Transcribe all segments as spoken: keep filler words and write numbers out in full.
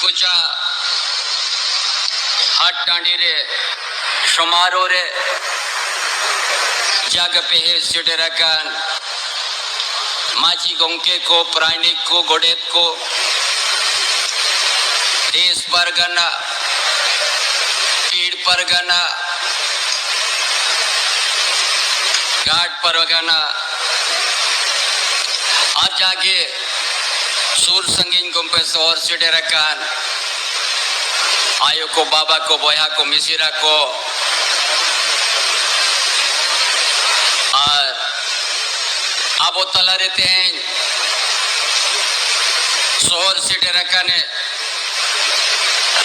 ᱠᱚᱪᱟ ᱦᱟᱴ ᱴᱟᱺᱰᱤ ᱨᱮ ᱥᱚᱢᱟᱨᱳᱦ ᱨᱮ ᱡᱟᱜᱮ ᱯᱮ ᱦᱮᱡ ᱥᱮᱴᱮᱨ ᱟᱠᱟᱱ ᱢᱟᱹᱡᱷᱤ ᱜᱚᱢᱠᱮ ᱠᱚ, ᱯᱟᱨᱟᱭᱱᱤᱠ ᱠᱚ, ᱜᱚᱰᱮᱛ ᱠᱚ, ᱫᱮᱥ ᱯᱟᱨᱜᱟᱱᱟ, ᱯᱤᱲ ᱯᱟᱨᱜᱟᱱᱟ, ᱜᱷᱟᱴ ᱯᱟᱨᱜᱟᱱᱟ, ᱟᱨ ᱡᱟᱜᱮ ᱥᱩᱨ ᱥᱟᱺᱜᱤᱧ ᱠᱷᱚᱱ ᱯᱮ ᱥᱚᱦᱚᱨ ᱥᱮᱴᱮᱨ ᱟᱠᱟᱱ ᱟᱭᱳ ᱠᱚ, ᱵᱟᱵᱟ ᱠᱚ, ᱵᱚᱭᱦᱟ ᱠᱚ, ᱢᱤᱥᱤᱨᱟ ᱠᱚ, ᱟᱨ ᱟᱵᱚ ᱛᱟᱞᱟᱨᱮ ᱛᱮᱦᱮᱧ ᱥᱚᱦᱚᱨ ᱥᱮᱴᱮᱨ ᱟᱠᱟᱱᱮ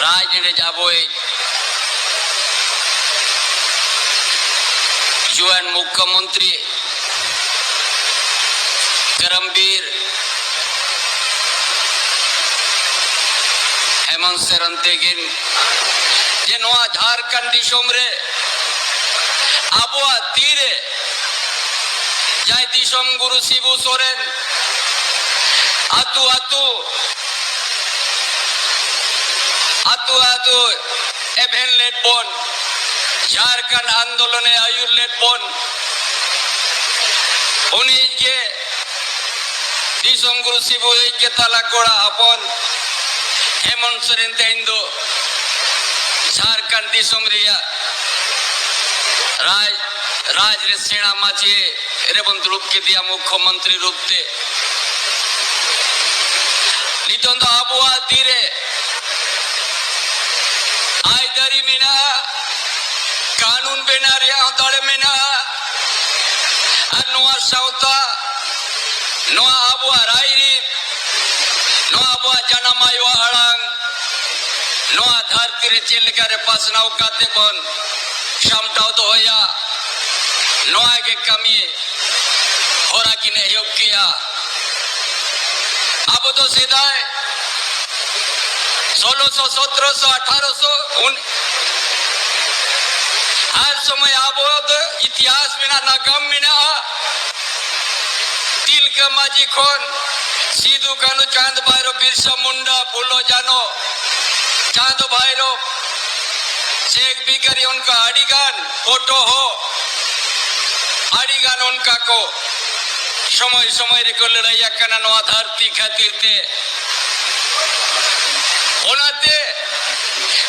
ᱨᱟᱡᱽ ᱨᱤᱱᱤᱡ ᱟᱵᱚᱭᱤᱡ ᱡᱩᱣᱟᱹᱱ ᱢᱩᱠᱠᱷᱚᱢᱚᱱᱛᱨᱤ ᱠᱟᱨᱟᱢᱵᱤᱨ ᱦᱮᱢᱚᱱᱛ ᱥᱚᱨᱮᱱ ᱛᱤᱠᱤᱱ ᱡᱮ ᱱᱚᱣᱟ ᱡᱷᱟᱲᱠᱷᱚᱸᱰ ᱫᱤᱥᱚᱢ ᱨᱮ ᱟᱵᱚᱣᱟᱜ ᱛᱤᱨᱮ ᱡᱟᱦᱟᱸᱭ ᱫᱤᱥᱚᱢ ᱜᱩᱨᱩ ᱥᱤᱵᱩ ᱥᱚᱨᱮᱱ ᱟᱹᱛᱩ ᱟᱹᱛᱩ, ᱟᱹᱛᱩ ᱟᱹᱛᱩ ᱮᱵᱷᱮᱱ ᱞᱮᱫ ᱵᱚᱱ, ᱡᱷᱟᱲᱠᱷᱚᱸᱰ ᱟᱱᱫᱳᱞᱚᱱᱮ ᱟᱹᱭᱩᱨ ᱞᱮᱫ ᱵᱚᱱ, ᱩᱱᱤ ᱜᱮ ᱫᱤᱥᱚᱢ ᱜᱩᱨᱩ ᱥᱤᱵᱩᱭᱤᱡ ᱜᱮ ᱛᱟᱞᱟ ᱠᱚᱲᱟ ᱦᱚᱯᱚᱱ ᱦᱮᱢᱚᱱᱛ ᱥᱚᱨᱮᱱ ᱛᱮᱦᱮᱧ ᱫᱚ ᱡᱷᱟᱲᱠᱷᱚᱸᱰ ᱫᱤᱥᱚᱢ ᱨᱮᱭᱟᱜ ᱨᱟᱡᱽ, ᱨᱟᱡᱽ ᱨᱮ ᱥᱮᱬᱟ ᱢᱟᱹᱡᱷᱤ ᱨᱮᱵᱚᱱ ᱫᱩᱲᱩᱵ ᱠᱮᱫᱮᱭᱟ ᱢᱩᱠᱠᱷᱚ ᱢᱚᱱᱛᱨᱤ ᱨᱩᱯ ᱛᱮ᱾ ᱱᱤᱛᱚᱝ ᱫᱚ ᱟᱵᱚᱣᱟᱜ ᱛᱤᱨᱮ ᱟᱹᱭᱫᱟᱹᱨᱤ ᱢᱮᱱᱟᱜᱼᱟ, ᱠᱟᱹᱱᱩᱱ ᱵᱮᱱᱟᱣ ᱨᱮᱭᱟᱜ ᱦᱚᱸ ᱫᱟᱲᱮ ᱢᱮᱱᱟᱜᱼᱟ᱾ ᱟᱨ ᱱᱚᱣᱟ ᱥᱟᱶᱛᱟ, ᱱᱚᱣᱟ ᱟᱵᱚᱣᱟᱜ ᱨᱟᱭᱨᱤᱛ, ᱱᱚᱣᱟ ᱟᱵᱚᱣᱟᱜ ᱡᱟᱱᱟᱢ ᱟᱭᱳᱣᱟᱜ ᱟᱲᱟᱝ, ᱱᱚᱣᱟ ᱫᱷᱟᱹᱨᱛᱤ ᱨᱮ ᱪᱮᱫ ᱞᱮᱠᱟᱨᱮ ᱯᱟᱥᱱᱟᱣ ᱠᱟᱛᱮ ᱵᱚᱱ ᱥᱟᱢᱴᱟᱣ ᱫᱚᱦᱚᱭᱟ, ᱱᱚᱣᱟ ᱜᱮ ᱠᱟᱹᱢᱤ ᱦᱚᱨᱟ ᱠᱤᱱ ᱮᱦᱚᱵ ᱠᱮᱜᱼᱟ᱾ ᱟᱵᱚ ᱫᱚ ᱥᱮᱫᱟᱭ ᱥᱳᱞᱳᱥᱚ, ᱥᱚᱛᱨᱚᱥᱚ, ᱟᱴᱷᱟᱨᱚᱥᱚ, ᱩᱱ, ᱦᱟᱨ ᱥᱚᱢᱚᱭ ᱟᱵᱚ ᱫᱚ ᱤᱛᱤᱦᱟᱥ ᱢᱮᱱᱟᱜᱼᱟ, ᱱᱟᱜᱟᱢ ᱢᱮᱱᱟᱜᱼᱟ᱾ ᱛᱤᱞᱠᱟᱹ ᱢᱟᱹᱡᱷᱤ ᱠᱷᱚᱱ ᱥᱤᱫᱩ, ᱠᱟᱹᱱᱦᱩ, ᱪᱟᱸᱫᱽ, ᱵᱷᱟᱭᱨᱳ, ᱵᱤᱨᱥᱟ ᱢᱩᱱᱰᱟ, ᱯᱷᱩᱞᱳ, ᱡᱷᱟᱱᱳ, ᱪᱟᱸᱫᱚ ᱵᱷᱟᱭᱨᱚᱵ, ᱪᱮᱠ ᱵᱤᱠᱟᱨᱤ, ᱚᱱᱠᱟ ᱟᱹᱰᱤ ᱜᱟᱱ ᱯᱷᱳᱴᱳ ᱦᱚᱸ, ᱟᱹᱰᱤ ᱜᱟᱱ ᱚᱱᱠᱟ ᱠᱚ ᱥᱚᱢᱚᱭ ᱥᱚᱢᱚᱭ ᱨᱮᱠᱚ ᱞᱟᱹᱲᱦᱟᱹᱭ ᱟᱠᱟᱱᱟ ᱱᱚᱣᱟ ᱫᱷᱟᱹᱨᱛᱤ ᱠᱷᱟᱹᱛᱤᱨ ᱛᱮ᱾ ᱚᱱᱟᱛᱮ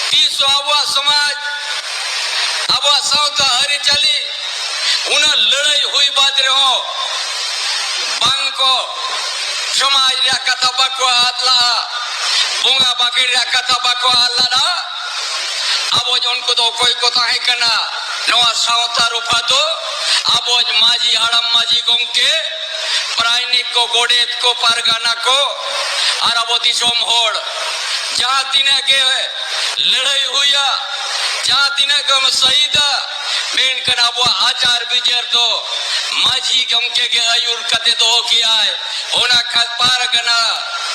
ᱛᱤᱥ ᱦᱚᱸ ᱟᱵᱚᱣᱟᱜ ᱥᱚᱢᱟᱡᱽ, ᱟᱵᱚᱣᱟᱜ ᱥᱟᱶᱛᱟ ᱟᱹᱨᱤᱪᱟᱹᱞᱤ ᱩᱱᱟᱹᱜ ᱞᱟᱹᱲᱦᱟᱹᱭ ᱦᱩᱭ ᱵᱟᱫ ᱨᱮᱦᱚᱸ ᱵᱟᱝ ᱠᱚ, ᱥᱚᱢᱟᱡᱽ ᱨᱮᱭᱟᱜ ᱠᱟᱛᱷᱟ ᱵᱟᱠᱚ ᱟᱫ ᱞᱟᱜᱼᱟ, ᱵᱚᱸᱜᱟ ᱵᱟᱠᱷᱮᱲ ᱨᱮᱭᱟᱜ ᱠᱟᱛᱷᱟ ᱵᱟᱠᱚ ᱟᱫ ᱞᱟᱜᱼᱟ᱾ ᱟᱵᱚ ᱩᱱᱠᱩ ᱫᱚ ᱚᱠᱚᱭ ᱠᱚ ᱛᱟᱦᱮᱸ ᱠᱟᱱᱟ? ᱱᱚᱣᱟ ᱥᱟᱶᱛᱟ ᱨᱚᱯᱷᱟ ᱫᱚ ᱟᱵᱚ ᱢᱟᱹᱡᱷᱤ ᱦᱟᱲᱟᱢ, ᱢᱟᱹᱡᱷᱤ ᱜᱚᱢᱠᱮ, ᱯᱟᱨᱟᱭᱱᱤᱠ ᱠᱚ, ᱜᱚᱰᱮᱛ ᱠᱚ, ᱯᱟᱨᱜᱟᱱᱟ ᱠᱚ, ᱟᱨ ᱟᱵᱚ ᱫᱤᱥᱚᱢ ᱦᱚᱲ, ᱡᱟᱦᱟᱸ ᱛᱤᱱᱟᱹᱜ ᱜᱮ ᱞᱟᱹᱲᱦᱟᱹᱭ ᱦᱩᱭᱟ, ᱡᱟᱦᱟᱸ ᱛᱤᱱᱟᱹᱜ ᱜᱮᱢ ᱥᱟᱹᱦᱤᱫᱟ, ᱢᱮᱱᱠᱷᱟᱱ ᱟᱵᱚᱣᱟᱜ ᱟᱪᱟᱨ ᱵᱤᱪᱟᱹᱨ ᱫᱚ ᱢᱟᱹᱡᱷᱤ ᱜᱚᱢᱠᱮ ᱜᱮ ᱟᱹᱭᱩᱨ ᱠᱟᱛᱮ ᱫᱚᱦᱚ ᱠᱮᱜᱼᱟᱭ᱾ ᱚᱱᱟ ᱠᱷᱟᱛ ᱯᱟᱨᱜᱟᱱᱟ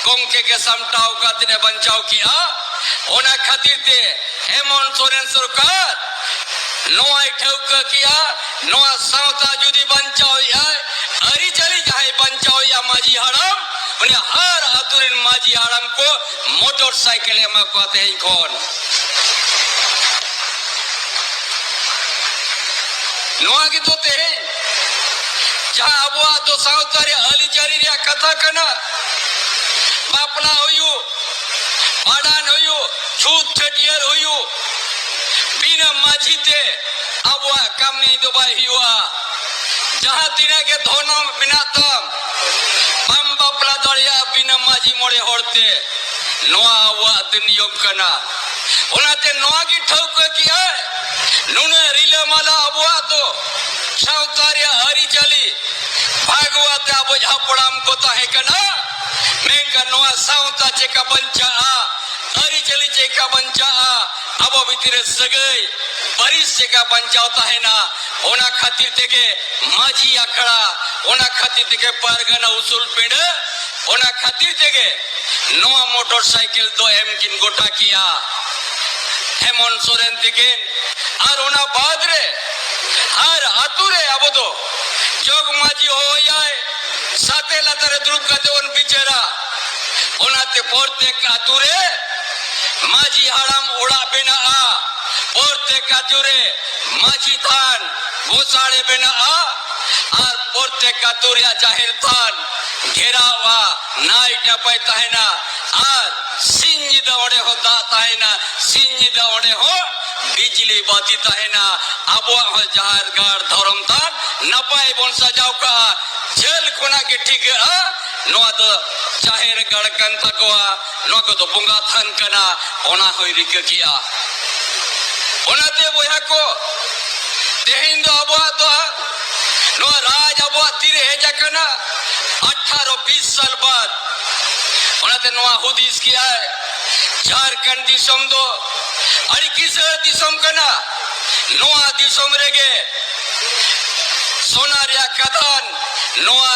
ᱜᱚᱢᱠᱮ ᱜᱮ ᱥᱟᱢᱴᱟᱣ ᱠᱟᱛᱮ ᱮ ᱵᱟᱧᱪᱟᱣ ᱠᱮᱜᱼᱟ᱾ ᱚᱱᱟ ᱠᱷᱟᱹᱛᱤᱨ ᱛᱮ ᱦᱮᱢᱚᱱᱛ ᱥᱚᱨᱮᱱ ᱥᱚᱨᱠᱟᱨ ᱱᱚᱣᱟᱭ ᱴᱷᱟᱹᱣᱠᱟᱹ ᱠᱮᱜᱼᱟ, ᱱᱚᱣᱟ ᱥᱟᱶᱛᱟ ᱡᱩᱫᱤ ᱵᱟᱧᱪᱟᱣᱮᱜᱼᱟᱭ, ᱟᱹᱨᱤᱪᱟᱹᱞᱤ ᱡᱟᱦᱟᱸᱭ ᱵᱟᱧᱪᱟᱣᱮᱜᱼᱟ ᱢᱟᱹᱡᱷᱤ ᱦᱟᱲᱟᱢ, ᱩᱱᱤ ᱦᱟᱨ ᱟᱹᱛᱩ ᱨᱮᱱ ᱢᱟᱹᱡᱷᱤ ᱦᱟᱲᱟᱢ ᱠᱚ ᱢᱚᱴᱚᱨ ᱥᱟᱭᱠᱮᱞ ᱮ ᱮᱢᱟ ᱠᱚᱣᱟ ᱛᱮᱦᱮᱧ ᱠᱷᱚᱱ᱾ ᱱᱚᱣᱟ ᱜᱮᱛᱚ ᱛᱮᱦᱮᱧ ᱡᱟᱦᱟᱸ ᱟᱵᱚᱣᱟᱜ ᱫᱚ ᱥᱟᱶᱛᱟ ᱨᱮᱭᱟᱜ ᱟᱹᱨᱤᱪᱟᱹᱞᱤ ᱨᱮᱭᱟᱜ ᱠᱟᱛᱷᱟ ᱠᱟᱱᱟ, ᱵᱟᱯᱞᱟ ᱦᱩᱭᱩᱜ, ᱵᱷᱟᱸᱰᱟᱱ ᱦᱩᱭᱩᱜ, ᱪᱷᱩᱛ ᱪᱷᱟᱹᱴᱭᱟᱹᱨ ᱦᱩᱭᱩᱜ, ᱵᱤᱱᱟᱹ ᱢᱟᱹᱡᱷᱤ ᱛᱮ ᱟᱵᱚᱣᱟᱜ ᱠᱟᱹᱢᱤ ᱫᱚ ᱵᱟᱭ ᱦᱩᱭᱩᱜᱼᱟ᱾ ᱡᱟᱦᱟᱸ ᱛᱤᱱᱟᱹᱜ ᱜᱮ ᱫᱷᱚᱱᱚ ᱢᱮᱱᱟᱜ ᱛᱟᱢ, ᱵᱟᱢ ᱵᱟᱯᱞᱟ ᱫᱟᱲᱮᱭᱟᱜᱼᱟ ᱵᱤᱱᱟᱹ ᱢᱟᱹᱡᱷᱤ ᱢᱚᱬᱮ ᱦᱚᱲ ᱛᱮ᱾ ᱱᱚᱣᱟ ᱟᱵᱚᱣᱟᱜ ᱫᱚ ᱱᱤᱭᱚᱢ ᱠᱟᱱᱟ᱾ ᱚᱱᱟᱛᱮ ᱱᱚᱣᱟ ᱜᱮ ᱴᱷᱟᱹᱣᱠᱟᱹ ᱠᱮᱜᱼᱟᱭ, ᱱᱩᱱᱟᱹᱜ ᱨᱤᱞᱟᱹᱢᱟᱞᱟ ᱟᱵᱚᱣᱟᱜ ᱫᱚ ᱥᱟᱶᱛᱟ ᱨᱮᱭᱟᱜ ᱟᱹᱨᱤᱪᱟᱹᱞᱤ ᱵᱷᱟᱜᱽᱣᱟᱛᱮ ᱟᱵᱚ ᱦᱟᱯᱲᱟᱢ ᱠᱚ ᱛᱟᱦᱮᱸ ᱠᱟᱱᱟ᱾ ᱢᱮᱱᱠᱷᱟᱱ ᱱᱚᱣᱟ ᱥᱟᱶᱛᱟ ᱪᱮᱠᱟ ᱵᱟᱧᱪᱟᱜᱼᱟ, ᱟᱹᱨᱤᱪᱟᱹᱞᱤ ᱪᱮᱠᱟ ᱵᱟᱧᱪᱟᱜᱼᱟ, ᱟᱵᱚ ᱵᱷᱤᱛᱤᱨ ᱨᱮ ᱥᱟᱹᱜᱟᱹᱭ ᱯᱟᱹᱨᱤᱥ ᱪᱮᱠᱟ ᱵᱟᱧᱪᱟᱣ ᱛᱟᱦᱮᱱᱟ, ᱚᱱᱟ ᱠᱷᱟᱹᱛᱤᱨ ᱛᱮᱜᱮ ᱢᱟᱹᱡᱷᱤ ᱟᱠᱷᱲᱟ, ᱚᱱᱟ ᱠᱷᱟᱹᱛᱤᱨ ᱛᱮᱜᱮ ᱯᱟᱨᱜᱟᱱᱟ ᱩᱥᱩᱞ ᱯᱤᱸᱰᱟᱹ, ᱚᱱᱟ ᱠᱷᱟᱹᱛᱤᱨ ᱛᱮᱜᱮ ᱱᱚᱣᱟ ᱢᱚᱴᱚᱨ ᱥᱟᱭᱠᱮᱞ ᱫᱚ ᱮᱢ ᱠᱤᱱ ᱜᱚᱴᱟ ᱠᱮᱜᱼᱟ ᱦᱮᱢᱚᱱᱛ ᱥᱚᱨᱮᱱ ᱛᱤᱠᱤᱱ᱾ ᱟᱨ ᱚᱱᱟ ᱵᱟᱫ ᱨᱮ ᱦᱟᱨ ᱟᱛᱳ ᱨᱮ ᱟᱵᱚ ᱫᱚ ᱡᱚᱜᱽ ᱢᱟᱹᱡᱷᱤ ᱦᱚᱦᱚᱭᱟᱭ, ᱥᱟᱛᱮ ᱞᱟᱛᱟᱨ ᱨᱮ ᱫᱩᱲᱩᱵ ᱠᱟᱛᱮ ᱵᱚᱱ ᱵᱤᱪᱟᱹᱨᱟ᱾ ᱚᱱᱟᱛᱮ ᱯᱨᱚᱛᱮᱠ ᱟᱛᱳ ᱨᱮ ᱢᱟᱹᱡᱷᱤ ᱦᱟᱲᱟᱢ ᱚᱲᱟᱜ ᱵᱮᱱᱟᱜᱼᱟ, ᱯᱨᱚᱛᱮᱠ ᱟᱹᱛᱩ ᱨᱮ ᱢᱟᱹᱡᱷᱤ ᱛᱷᱟᱱ ᱜᱚᱥᱟᱲᱮ ᱵᱮᱱᱟᱜᱼᱟ, ᱟᱨ ᱯᱨᱚᱛᱮᱠ ᱟᱹᱛᱩ ᱨᱮᱭᱟᱜ ᱡᱟᱦᱮᱨ ᱛᱷᱟᱱ ᱜᱷᱮᱨᱟᱣᱜᱼᱟ, ᱱᱟᱭ ᱱᱟᱯᱟᱭ ᱛᱟᱦᱮᱱᱟ, ᱟᱨ ᱥᱤᱧ ᱧᱤᱫᱟᱹ ᱚᱸᱰᱮ ᱦᱚᱸ ᱫᱟᱜ ᱛᱟᱦᱮᱱᱟ, ᱥᱤᱧ ᱧᱤᱫᱟᱹ ᱚᱸᱰᱮ ᱦᱚᱸ ᱵᱤᱡᱽᱞᱤ ᱵᱟᱹᱛᱤ ᱛᱟᱦᱮᱱᱟ᱾ ᱟᱵᱚᱣᱟᱜ ᱦᱚᱸ ᱡᱟᱦᱮᱨ ᱜᱟᱲ ᱫᱷᱚᱨᱚᱢ ᱛᱷᱟᱱ ᱱᱟᱯᱟᱭ ᱵᱚᱱ ᱥᱟᱡᱟᱣ ᱠᱟᱜᱼᱟ᱾ ᱡᱷᱟᱹᱞ ᱠᱷᱚᱱᱟᱜ ᱜᱮ ᱴᱷᱤᱠᱟᱹᱜᱼᱟ, ᱱᱚᱣᱟ ᱫᱚ ᱡᱟᱦᱮᱨ ᱜᱟᱲ ᱠᱟᱱ ᱛᱟᱠᱚᱣᱟ, ᱱᱚᱣᱟ ᱠᱚᱫᱚ ᱵᱚᱸᱜᱟ ᱛᱷᱟᱱ ᱠᱟᱱᱟ, ᱚᱱᱟ ᱦᱚᱸᱭ ᱨᱤᱠᱟᱹ ᱠᱮᱜᱼᱟ᱾ ᱚᱱᱟᱛᱮ ᱵᱚᱭᱦᱟ ᱠᱚ, ᱛᱮᱦᱮᱧ ᱫᱚ ᱟᱵᱚᱣᱟᱜ ᱫᱚ ᱱᱚᱣᱟ ᱨᱟᱡᱽ ᱟᱵᱚᱣᱟᱜ ᱛᱤᱨᱮ ᱦᱮᱡ ᱟᱠᱟᱱᱟ, ᱟᱴᱷᱟᱨᱚ ᱵᱤᱥ ᱥᱟᱞ ᱵᱟᱫ᱾ ᱚᱱᱟᱛᱮ ᱱᱚᱣᱟ ᱦᱩᱫᱤᱥ ᱠᱮᱜᱼᱟᱭ, ᱡᱷᱟᱲᱠᱷᱚᱸᱰ ᱫᱤᱥᱚᱢ ᱫᱚ ᱟᱹᱰᱤ ᱠᱤᱥᱟᱹᱬ ᱫᱤᱥᱚᱢ ᱠᱟᱱᱟ, ᱱᱚᱣᱟ ᱫᱤᱥᱚᱢ ᱨᱮᱜᱮ ᱥᱚᱱᱟ ᱨᱮᱭᱟᱜ ᱠᱟᱫᱟᱱ, ᱱᱚᱣᱟ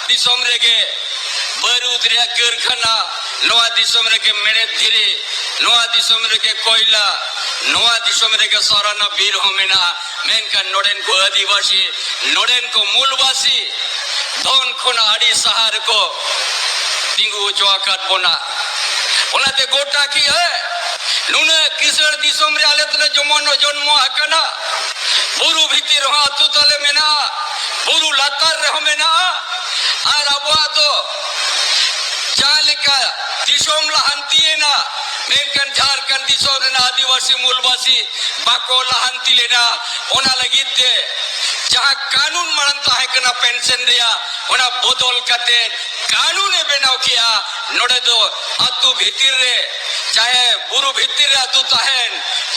ᱫᱤᱥᱚᱢ ᱨᱮᱜᱮ ᱵᱟᱹᱨᱩᱫ ᱨᱮᱭᱟᱜ ᱠᱟᱹᱨᱠᱷᱟᱱᱟ, ᱱᱚᱣᱟ ᱫᱤᱥᱚᱢ ᱨᱮᱜᱮ ᱢᱮᱬᱦᱮᱫ ᱫᱷᱤᱨᱤ, ᱱᱚᱣᱟ ᱫᱤᱥᱚᱢ ᱨᱮᱜᱮ ᱠᱚᱭᱞᱟ, ᱱᱚᱣᱟ ᱫᱤᱥᱚᱢ ᱨᱮᱜᱮ ᱥᱟᱨᱟᱱᱟ ᱵᱤᱨ ᱦᱚᱸ ᱢᱮᱱᱟᱜᱼᱟ᱾ ᱢᱮᱱᱠᱷᱟᱱ ᱱᱚᱰᱮᱱ ᱠᱚ ᱟᱹᱫᱤᱵᱟᱹᱥᱤ, ᱱᱚᱰᱮᱱ ᱠᱚ ᱢᱩᱞᱵᱟᱥᱤ ᱫᱷᱚᱱ ᱠᱷᱚᱱ ᱟᱹᱰᱤ ᱥᱟᱦᱟ ᱨᱮᱠᱚ ᱛᱤᱸᱜᱩ ᱦᱚᱪᱚ ᱟᱠᱟᱫ ᱵᱚᱱᱟ᱾ ᱚᱱᱟᱛᱮ ᱜᱚᱴᱟ ᱠᱤ ᱦᱮ, ᱱᱩᱱᱟᱹᱜ ᱠᱤᱥᱟᱹᱬ ᱫᱤᱥᱚᱢ ᱨᱮ ᱟᱞᱮ ᱫᱚᱞᱮ ᱡᱚᱢᱚᱱ ᱡᱚᱱᱢᱚ ᱟᱠᱟᱱᱟ᱾ ᱵᱩᱨᱩ ᱵᱷᱤᱛᱤᱨ ᱨᱮᱦᱚᱸ ᱟᱹᱛᱩ ᱛᱟᱞᱮ ᱢᱮᱱᱟᱜᱼᱟ, ᱵᱩᱨᱩ ᱞᱟᱛᱟᱨ ᱨᱮᱦᱚᱸ ᱢᱮᱱᱟᱜᱼᱟ᱾ ᱟᱨ ᱟᱵᱚᱣᱟᱜ ᱫᱚ ᱡᱟᱦᱟᱸ ᱞᱮᱠᱟ ᱫᱤᱥᱚᱢ ᱞᱟᱦᱟᱱᱛᱤᱭᱮᱱᱟ, ᱢᱮᱱᱠᱷᱟᱱ ᱡᱷᱟᱲᱠᱷᱚᱸᱰ ᱫᱤᱥᱚᱢ ᱨᱮᱱᱟᱜ ᱟᱹᱫᱤᱵᱟᱹᱥᱤ ᱢᱩᱞᱵᱟᱥᱤ ᱵᱟᱠᱚ ᱞᱟᱦᱟᱱᱛᱤ ᱞᱮᱱᱟ᱾ ᱚᱱᱟ ᱞᱟᱹᱜᱤᱫ ᱛᱮ ᱡᱟᱦᱟᱸ ᱠᱟᱹᱱᱩᱱ ᱢᱟᱲᱟᱝ ᱛᱟᱦᱮᱸ ᱠᱟᱱᱟ ᱯᱮᱱᱥᱚᱱ ᱨᱮᱭᱟᱜ, ᱚᱱᱟ ᱵᱚᱫᱚᱞ ᱠᱟᱛᱮ ᱠᱟᱹᱱᱩᱱᱮ ᱵᱮᱱᱟᱣ ᱠᱮᱜᱼᱟ᱾ ᱱᱚᱰᱮ ᱫᱚ ᱟᱹᱛᱩ ᱵᱷᱤᱛᱤᱨ ᱨᱮ, ᱪᱟᱦᱮ ᱵᱩᱨᱩ ᱵᱷᱤᱛᱤᱨ ᱨᱮ ᱟᱹᱛᱩ ᱛᱟᱦᱮᱱ,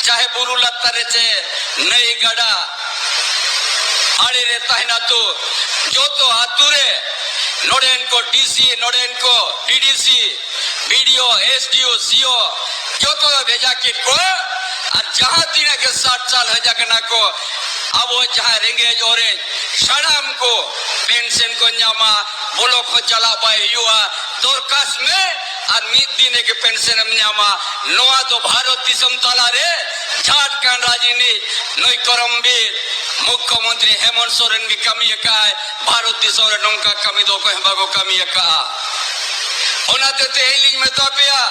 ᱪᱟᱦᱮ ᱵᱩᱨᱩ ᱞᱟᱛᱟᱨ ᱨᱮ ᱪᱮ ᱱᱟᱹᱭ ᱜᱟᱰᱟ ᱟᱲᱮ ᱨᱮ ᱛᱟᱦᱮᱱ ᱟᱹᱛᱩ, ᱡᱚᱛᱚ ᱟᱹᱛᱩ ᱨᱮ ᱱᱚᱰᱮᱱ ᱠᱚ ᱰᱤ ᱥᱤ, ᱱᱚᱰᱮᱱ ᱠᱚ ᱰᱤ ᱰᱤ ᱥᱤ, ᱵᱤ ᱰᱤ ᱳ, ᱮᱥ ᱰᱤ ᱳ, ᱥᱤ ᱳ, ᱡᱚᱛᱚ ᱵᱷᱮᱡᱟ ᱠᱮᱫ ᱠᱚᱣᱟ᱾ ᱟᱨ ᱡᱟᱦᱟᱸ ᱛᱤᱱᱟᱹᱜ ᱜᱮ ᱥᱟᱴ ᱥᱟᱞ ᱦᱮᱡ ᱟᱠᱟᱱᱟ ᱠᱚ, ᱟᱵᱚ ᱡᱟᱦᱟᱸ ᱨᱮᱸᱜᱮᱡ ᱚᱨᱮᱡ ᱥᱟᱱᱟᱢ ᱠᱚ ᱯᱮᱱᱥᱚᱱ ᱠᱚ ᱧᱟᱢᱟ, ᱵᱞᱚᱠ ᱦᱚᱸ ᱪᱟᱞᱟᱜ ᱵᱟᱭ ᱦᱩᱭᱩᱜᱼᱟ᱾ ᱫᱚᱨᱠᱟᱥ ᱢᱮ ᱟᱨ ᱢᱤᱫ ᱫᱤᱱ ᱨᱮᱜᱮ ᱯᱮᱱᱥᱚᱱ ᱮᱢ ᱧᱟᱢᱟ᱾ ᱱᱚᱣᱟ ᱫᱚ ᱵᱷᱟᱨᱚᱛ ᱫᱤᱥᱚᱢ ᱛᱟᱞᱟᱨᱮ ᱡᱷᱟᱲᱠᱷᱚᱸᱰ ᱨᱟᱡᱽ ᱨᱤᱱᱤᱡ ᱱᱩᱭ ᱠᱚᱨᱚᱢᱵᱤᱨ ᱢᱩᱠᱠᱷᱚᱢᱚᱱᱛᱨᱤ ᱦᱮᱢᱚᱱᱛ ᱥᱚᱨᱮᱱ ᱜᱮ ᱠᱟᱹᱢᱤ ᱟᱠᱟᱫᱼᱟᱭ᱾ ᱵᱷᱟᱨᱚᱛ ᱫᱤᱥᱚᱢ ᱨᱮ ᱱᱚᱝᱠᱟ ᱠᱟᱹᱢᱤ ᱫᱚ ᱚᱠᱚᱭ ᱦᱚᱸ ᱵᱟᱠᱚ ᱠᱟᱹᱢᱤ ᱟᱠᱟᱫᱼᱟ᱾ ᱚᱱᱟᱛᱮ ᱛᱮᱦᱮᱧ ᱞᱤᱧ ᱢᱮᱛᱟ ᱯᱮᱭᱟ,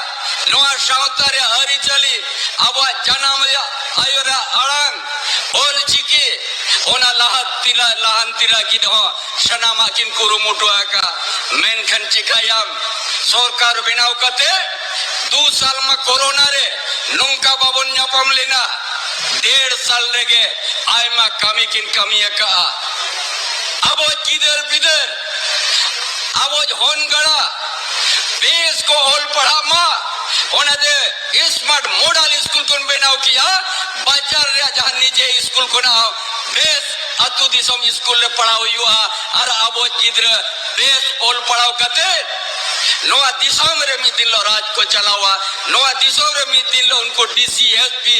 ᱱᱚᱣᱟ ᱥᱟᱶᱛᱟ ᱨᱮᱭᱟᱜ ᱟᱹᱨᱤᱪᱟᱹᱞᱤ, ᱟᱵᱚᱣᱟᱜ ᱡᱟᱱᱟᱢ ᱨᱮᱭᱟᱜ ᱟᱭᱳ ᱨᱮᱭᱟᱜ ᱟᱲᱟᱝ, ᱚᱞ ᱪᱤᱠᱤ, ᱚᱱᱟ ᱞᱟᱦᱟᱱᱛᱤ ᱨᱮᱭᱟᱜ, ᱞᱟᱦᱟᱱᱛᱤ ᱞᱟᱹᱜᱤᱫ ᱦᱚᱸ ᱥᱟᱱᱟᱢᱟᱜ ᱠᱤᱱ ᱠᱩᱨᱩᱢᱩᱴᱩ ᱟᱠᱟᱫᱼᱟ᱾ ᱢᱮᱱᱠᱷᱟᱱ ᱪᱤᱠᱟᱹᱭᱟᱢ, ᱥᱚᱨᱠᱟᱨ ᱵᱮᱱᱟᱣ ᱠᱟᱛᱮ ᱫᱩ ᱥᱟᱞ ᱢᱟ ᱠᱳᱨᱳᱱᱟ ᱨᱮ ᱱᱚᱝᱠᱟ ᱵᱟᱵᱚᱱ ᱧᱟᱯᱟᱢ ᱞᱮᱱᱟ᱾ ᱰᱮᱲ ᱥᱟᱞ ᱨᱮᱜᱮ ᱟᱭᱢᱟ ᱠᱟᱹᱢᱤ ᱠᱤᱱ ᱠᱟᱹᱢᱤ ᱟᱠᱟᱫᱼᱟ᱾ ᱟᱵᱚ ᱜᱤᱫᱟᱹᱨ ᱯᱤᱫᱟᱹᱨ, ᱟᱵᱚ ᱦᱚᱱ ᱜᱟᱲᱟ ᱵᱮᱥ ᱠᱚ ᱚᱞ ᱯᱟᱲᱦᱟᱜ ᱢᱟ, ᱚᱱᱟᱛᱮ ᱥᱢᱟᱨᱴ ᱢᱚᱰᱮᱞ ᱥᱠᱩᱞ ᱠᱚ ᱵᱮᱱᱟᱣ ᱠᱮᱜᱼᱟ᱾ ᱵᱟᱡᱟᱨ ᱨᱮᱭᱟᱜ ᱡᱟᱦᱟᱸ ᱱᱤᱡᱮ ᱥᱠᱩᱞ ᱠᱷᱚᱱᱟᱜ ᱦᱚᱸ ᱵᱮᱥ ᱟᱹᱛᱩ ᱫᱤᱥᱚᱢ ᱥᱠᱩᱞ ᱨᱮ ᱯᱟᱲᱦᱟᱣ ᱦᱩᱭᱩᱜᱼᱟ᱾ ᱟᱨ ᱟᱵᱚ ᱜᱤᱫᱽᱨᱟᱹ ᱵᱮᱥ ᱚᱞ ᱯᱟᱲᱦᱟᱣ ᱠᱟᱛᱮ ᱱᱚᱣᱟ ᱫᱤᱥᱚᱢ ᱨᱮ ᱢᱤᱫ ᱫᱤᱱ ᱦᱤᱞᱳᱜ ᱨᱟᱡᱽ ᱠᱚ ᱪᱟᱞᱟᱣᱟ, ᱱᱚᱣᱟ ᱫᱤᱥᱚᱢ ᱨᱮ ᱢᱤᱫ ᱫᱤᱱ ᱦᱤᱞᱳᱜ ᱩᱱᱠᱩ ᱰᱤ ᱥᱤ, ᱮᱥ ᱯᱤ,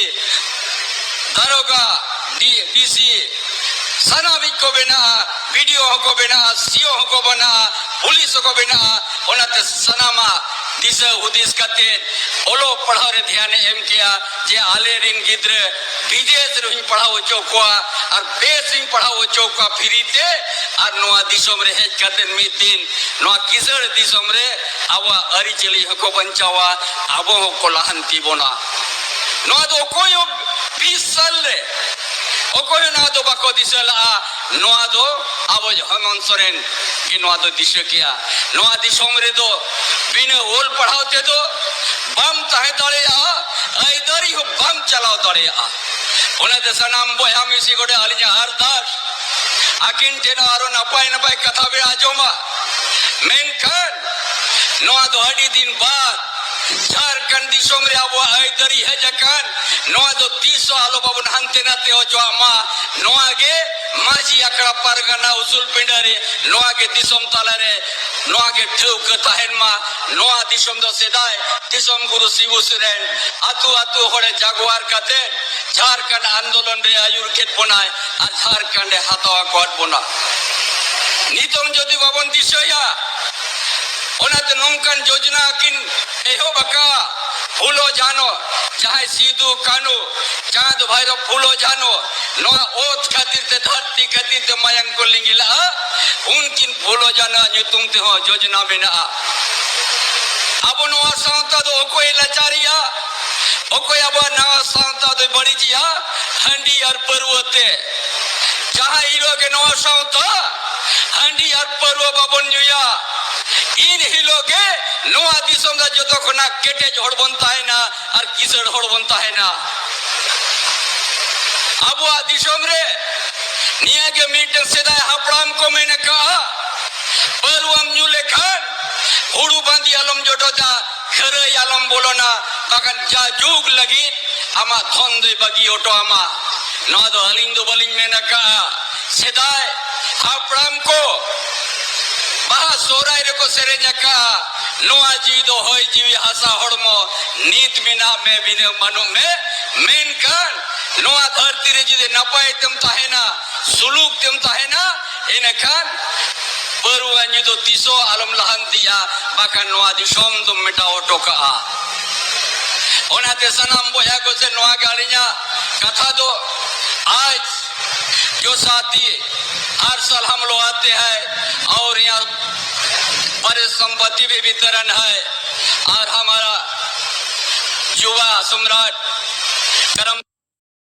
ᱫᱟᱨᱚᱜᱟ, ᱰᱤ-, ᱰᱤ ᱥᱤ, ᱥᱟᱱᱟᱢᱤᱡ ᱠᱚ ᱵᱮᱱᱟᱜᱼᱟ, ᱵᱤ ᱰᱤ ᱳ ᱦᱚᱸᱠᱚ ᱵᱮᱱᱟᱜᱼᱟ, ᱥᱤ ᱳ ᱦᱚᱸᱠᱚ ᱵᱮᱱᱟᱜᱼᱟ, ᱯᱩᱞᱤᱥ ᱦᱚᱸᱠᱚ ᱵᱮᱱᱟᱜᱼᱟ᱾ ᱚᱱᱟᱛᱮ ᱥᱟᱱᱟᱢᱟᱜ ᱫᱤᱥᱟᱹ ᱦᱩᱫᱤᱥ ᱠᱟᱛᱮ ᱚᱞᱚᱜ ᱯᱟᱲᱦᱟᱣ ᱨᱮ ᱫᱷᱮᱭᱟᱱᱮ ᱮᱢ ᱠᱮᱜᱼᱟ ᱡᱮ ᱟᱞᱮ ᱨᱮᱱ ᱜᱤᱫᱽᱨᱟᱹ ᱵᱤᱫᱮᱥ ᱨᱮᱦᱚᱸᱧ ᱯᱟᱲᱦᱟᱣ ᱦᱚᱪᱚ ᱠᱚᱣᱟ ᱟᱨ ᱵᱮᱥ ᱤᱧ ᱯᱟᱲᱦᱟᱣ ᱦᱚᱪᱚ ᱠᱚᱣᱟ ᱯᱷᱤᱨᱤ ᱛᱮ, ᱟᱨ ᱱᱚᱣᱟ ᱫᱤᱥᱚᱢ ᱨᱮ ᱦᱮᱡ ᱠᱟᱛᱮ ᱢᱤᱫ ᱫᱤᱱ ᱱᱚᱣᱟ ᱠᱤᱥᱟᱹᱬ ᱫᱤᱥᱚᱢ ᱨᱮ ᱟᱵᱚᱣᱟᱜ ᱟᱹᱨᱤᱪᱟᱹᱞᱤ ᱦᱚᱸᱠᱚ ᱵᱟᱧᱪᱟᱣᱟ, ᱟᱵᱚ ᱦᱚᱸᱠᱚ ᱞᱟᱦᱟᱱᱛᱤ ᱵᱚᱱᱟ᱾ ᱱᱚᱣᱟ ᱫᱚ ᱚᱠᱚᱭ ᱦᱚᱸ ᱵᱤᱥ ᱥᱟᱞ ᱨᱮ ᱚᱠᱚᱭ ᱦᱚᱸ ᱱᱚᱣᱟ ᱫᱚ ᱵᱟᱠᱚ ᱫᱤᱥᱟᱹ ᱞᱟᱜᱼᱟ᱾ ᱱᱚᱣᱟ ᱫᱚ ᱟᱵᱚ ᱦᱮᱢᱚᱱᱛ ᱥᱚᱨᱮᱱ ᱜᱮ ᱱᱚᱣᱟ ᱫᱚ ᱫᱤᱥᱟᱹ ᱠᱮᱜᱼᱟ᱾ ᱱᱚᱣᱟ ᱫᱤᱥᱚᱢ ᱨᱮᱫᱚ ᱵᱤᱱᱟᱹ ᱚᱞ ᱯᱟᱲᱦᱟᱣ ᱛᱮᱫᱚ ᱵᱟᱢ ᱛᱟᱦᱮᱸ ᱫᱟᱲᱮᱭᱟᱜᱼᱟ, ᱟᱹᱭᱫᱟᱹᱨᱤ ᱦᱚᱸ ᱵᱟᱢ ᱪᱟᱞᱟᱣ ᱫᱟᱲᱮᱭᱟᱜᱼᱟ᱾ ᱚᱱᱟᱛᱮ ᱥᱟᱱᱟᱢ ᱵᱚᱭᱦᱟ ᱢᱤᱥᱤ ᱠᱚᱴᱷᱮᱱ ᱟᱹᱞᱤᱧᱟᱜ ᱟᱨᱫᱟᱥ, ᱟᱹᱠᱤᱱ ᱴᱷᱮᱱ ᱟᱨᱚ ᱱᱟᱯᱟᱭ ᱱᱟᱯᱟᱭ ᱠᱟᱛᱷᱟ ᱵᱮᱱ ᱟᱸᱡᱚᱢᱟ᱾ ᱢᱮᱱᱠᱷᱟᱱ ᱱᱚᱣᱟ ᱫᱚ ᱟᱹᱰᱤ ᱫᱤᱱ ᱵᱟᱫ ᱡᱷᱟᱲᱠᱷᱚᱸᱰ ᱫᱤᱥᱚᱢ ᱨᱮ ᱟᱵᱚᱣᱟᱜ ᱟᱹᱭᱫᱟᱹᱨᱤ ᱦᱮᱡ ᱟᱠᱟᱱ, ᱱᱚᱣᱟ ᱫᱚ ᱛᱤᱥ ᱦᱚᱸ ᱟᱞᱚ ᱵᱟᱵᱚᱱ ᱦᱟᱱᱛᱮ ᱱᱟᱛᱮ ᱦᱚᱪᱚᱣᱟᱜ ᱢᱟ᱾ ᱱᱚᱣᱟ ᱜᱮ ᱢᱟᱹᱡᱷᱤ ᱟᱠᱷᱲᱟ ᱯᱟᱨᱜᱟᱱᱟ ᱩᱥᱩᱞ ᱯᱤᱸᱰᱟᱹ ᱨᱮ, ᱱᱚᱣᱟ ᱜᱮ ᱫᱤᱥᱚᱢ ᱛᱟᱞᱟ ᱨᱮ, ᱱᱚᱣᱟ ᱜᱮ ᱴᱷᱟᱹᱣᱠᱟᱹ ᱛᱟᱦᱮᱱ ᱢᱟ᱾ ᱱᱚᱣᱟ ᱫᱤᱥᱚᱢ ᱫᱚ ᱥᱮᱫᱟᱭ ᱫᱤᱥᱚᱢ ᱜᱩᱨᱩ ᱥᱤᱵᱩ ᱥᱚᱨᱮᱱ ᱟᱹᱛᱩ ᱟᱹᱛᱩ ᱦᱚᱲᱮ ᱡᱟᱜᱣᱟᱨ ᱠᱟᱛᱮ ᱡᱷᱟᱲᱠᱷᱚᱸᱰ ᱟᱱᱫᱳᱞᱚᱱ ᱨᱮ ᱟᱹᱭᱩᱨ ᱠᱮᱫ ᱵᱚᱱᱟᱭ ᱟᱨ ᱡᱷᱟᱲᱠᱷᱚᱸᱰ ᱮ ᱦᱟᱛᱟᱣ ᱟᱠᱟᱫ ᱵᱚᱱᱟ᱾ ᱱᱤᱛᱚᱝ ᱡᱩᱫᱤ ᱵᱟᱵᱚᱱ ᱫᱤᱥᱟᱹᱭᱟ, ᱚᱱᱟᱛᱮ ᱱᱚᱝᱠᱟᱱ ᱡᱳᱡᱽᱱᱟ ᱠᱤᱱ ᱮᱦᱚᱵ ᱟᱠᱟᱫᱼᱟ᱾ ᱯᱷᱩᱞᱳ ᱡᱷᱟᱱᱳ, ᱡᱟᱦᱟᱸᱭ ᱥᱤᱫᱩ ᱠᱟᱹᱱᱩ, ᱪᱟᱸᱫ ᱵᱷᱟᱭᱨᱚ ᱯᱷᱩᱞᱳ ᱡᱷᱟᱱᱳ, ᱱᱚᱣᱟ ᱚᱛ ᱠᱷᱟᱹᱛᱤᱨ ᱛᱮ, ᱫᱷᱟᱹᱨᱛᱤ ᱠᱷᱟᱹᱛᱤᱨ ᱛᱮ ᱢᱟᱭᱟᱝ ᱠᱚ ᱞᱤᱸᱜᱤ ᱞᱟᱜᱼᱟ, ᱩᱱᱠᱤᱱ ᱯᱷᱩᱞᱳ ᱡᱷᱟᱱᱳ ᱧᱩᱛᱩᱢ ᱛᱮᱦᱚᱸ ᱡᱳᱡᱽᱱᱟ ᱢᱮᱱᱟᱜᱼᱟ᱾ ᱟᱵᱚ ᱱᱚᱣᱟ ᱥᱟᱶᱛᱟ ᱫᱚ ᱚᱠᱚᱭᱮ ᱞᱟᱪᱟᱨᱮᱜᱼᱟ? ᱚᱠᱚᱭ ᱟᱵᱚᱣᱟᱜ ᱱᱚᱣᱟ ᱥᱟᱶᱛᱟ ᱫᱚᱭ ᱵᱟᱹᱲᱤᱡᱮᱜᱼᱟ? ᱦᱟᱺᱰᱤ ᱟᱨ ᱯᱟᱹᱨᱣᱟᱹ ᱛᱮ᱾ ᱡᱟᱦᱟᱸ ᱦᱤᱞᱳᱜ ᱜᱮ ᱱᱚᱣᱟ ᱥᱟᱶᱛᱟ ᱦᱟᱺᱰᱤ ᱟᱨ ᱯᱟᱹᱨᱣᱟᱹ ᱵᱟᱵᱚᱱ ᱧᱩᱭᱟ, ᱤᱱ ᱦᱤᱞᱳᱜ ᱜᱮ ᱱᱚᱣᱟ ᱫᱤᱥᱚᱢ ᱨᱮ ᱡᱚᱛᱚ ᱠᱷᱚᱱᱟᱜ ᱠᱮᱴᱮᱡ ᱦᱚᱲ ᱵᱚᱱ ᱛᱟᱦᱮᱱᱟ ᱟᱨ ᱠᱤᱥᱟᱹᱬ ᱦᱚᱲ ᱵᱚᱱ ᱛᱟᱦᱮᱱᱟ᱾ ᱟᱵᱚᱣᱟᱜ ᱫᱤᱥᱚᱢ ᱨᱮ ᱱᱤᱭᱟᱹ ᱜᱮ ᱢᱤᱫᱴᱟᱝ ᱥᱮᱫᱟᱭ ᱦᱟᱯᱲᱟᱢ ᱠᱚ ᱢᱮᱱ ᱟᱠᱟᱫᱼᱟ, ᱯᱟᱹᱨᱣᱟᱹᱢ ᱧᱩ ᱞᱮᱠᱷᱟᱱ ᱦᱩᱲᱩ ᱵᱟᱸᱫᱤ ᱟᱞᱚᱢ ᱡᱚᱴᱚᱡᱟ, ᱠᱷᱟᱹᱨᱟᱹᱭ ᱟᱞᱚᱢ ᱵᱚᱞᱚᱱᱟ, ᱵᱟᱠᱷᱟᱱ ᱡᱟ ᱡᱩᱜᱽ ᱞᱟᱹᱜᱤᱫ ᱟᱢᱟᱜ ᱫᱷᱚᱱ ᱫᱚᱭ ᱵᱟᱹᱜᱤ ᱦᱚᱴᱚ ᱟᱢᱟ᱾ ᱱᱚᱣᱟ ᱫᱚ ᱟᱹᱞᱤᱧ ᱫᱚ ᱵᱟᱹᱞᱤᱧ ᱢᱮᱱ ᱟᱠᱟᱫᱼᱟ᱾ ᱥᱮᱫᱟᱭ ᱦᱟᱯᱲᱟᱢ ᱠᱚ ᱵᱟᱦᱟ ᱥᱚᱦᱨᱟᱭ ᱨᱮᱠᱚ ᱥᱮᱨᱮᱧ ᱟᱠᱟᱫᱼᱟ, ᱱᱚᱣᱟ ᱡᱤᱣᱤ ᱫᱚ ᱦᱚᱭ ᱡᱤᱣᱤ ᱦᱟᱥᱟ ᱦᱚᱲᱢᱚ, ᱱᱤᱛ ᱢᱮᱱᱟᱜ ᱢᱮ ᱵᱷᱤᱱᱟᱹ ᱵᱟᱹᱱᱩᱜ ᱢᱮ, ᱢᱮᱱᱠᱷᱟᱱ ᱱᱚᱣᱟ ᱫᱷᱟᱹᱨᱛᱤ ᱨᱮ ᱡᱩᱫᱤ ᱱᱟᱯᱟᱭ ᱛᱮᱢ ᱛᱟᱦᱮᱱᱟ, ᱥᱩᱞᱩᱠ ᱛᱮᱢ ᱛᱟᱦᱮᱱᱟ, ᱤᱱᱟᱹᱠᱷᱟᱱ ᱯᱟᱹᱨᱣᱟᱹ ᱧᱩ ᱫᱚ ᱛᱤᱥ ᱦᱚᱸ ᱟᱞᱚᱢ ᱞᱟᱦᱟᱱᱛᱤᱜᱼᱟ, ᱵᱟᱠᱷᱟᱱ ᱱᱚᱣᱟ ᱫᱤᱥᱚᱢ ᱫᱚᱢ ᱢᱮᱴᱟᱣ ᱦᱚᱴᱚ ᱠᱟᱜᱼᱟ᱾ ᱚᱱᱟᱛᱮ ᱥᱟᱱᱟᱢ ᱵᱚᱭᱦᱟ ᱠᱚ ᱥᱮ ᱱᱚᱣᱟ ᱜᱮ ᱟᱹᱞᱤᱧᱟᱜ ᱠᱟᱛᱷᱟ ᱫᱚ, ᱟᱡ ᱡᱚ ᱥᱟᱛᱤ ᱦᱟᱨ ᱥᱟᱞ ᱦᱟᱢ ᱞᱳ ᱟᱛᱮ ᱦᱟᱭ ᱚᱨ ᱭᱟᱦᱟᱸ ᱯᱟᱨᱮ ᱥᱚᱢᱯᱚᱛᱤ ᱵᱷᱤ ᱵᱷᱤᱛᱨᱟᱱ ᱦᱟᱭ ᱚᱨ ᱦᱟᱢᱟᱨᱟ ᱡᱩᱣᱟ ᱥᱚᱢᱨᱟᱴ ᱠᱟᱨᱟᱢ